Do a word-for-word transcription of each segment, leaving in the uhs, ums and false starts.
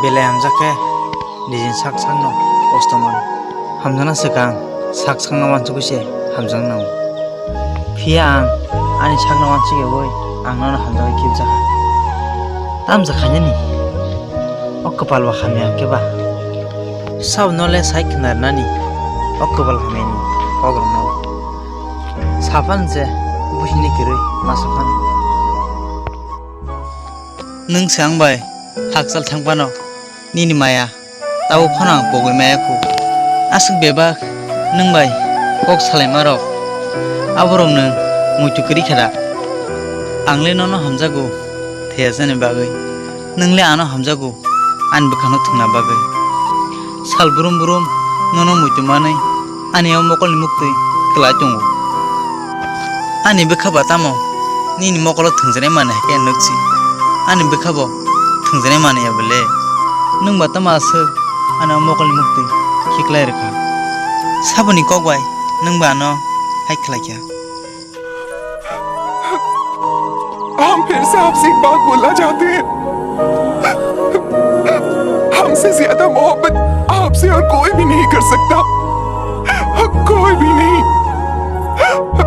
Belai hamjak khe nijini sak sakno kosto man. Hamjakna swkang sak sakno uansugwi se hamjakna nango. Phiya ang ani sakno uansugwi ang nono hamjagwi kibjakha. Tamjak khainani. O kwpal bo hamya khe ba. Sabno le sai khna rwnani. O kwpal hamyani kok rwno. Sapan je buini kwrwi masa phano. Nwng se ang bai hakchal thang phano nini maya tabuk phano ang pogwi maya khu. Aswk bebak nwng bai kok salaima rok, aborok nwng muitu kwrwi kha da? Ang le nono hamjago thayajani bagwi, nwng le ano hamjago ani bwkhano thwngna bagwi. Sal brum brum nono muitu manwi ani o mokolni muktwi kwlai tongo. Ani bwkha ba tamo nini mokolo thwngjaknai manwi hai khe nukchi. Ani bwkha bo thwngjaknai manwi ya bole. Nwng ba tamo aswk ani o mokolni muktwi khiklai rwkha. Saboni kok bai nwng ba ano hai khlai kha. हम फिर से आपसे एक बात बोलना चाहते हैं। हमसे ज्यादा मोहब्बत आपसे और कोई भी नहीं कर सकता, कोई भी नहीं।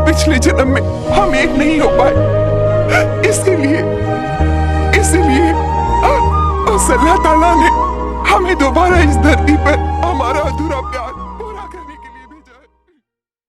पिछले जन्म में हम एक नहीं हो पाए, इसीलिए, इसीलिए उस अल्लाह ताला ने हमें दोबारा इस धरती पर हमारा अधूरा प्यार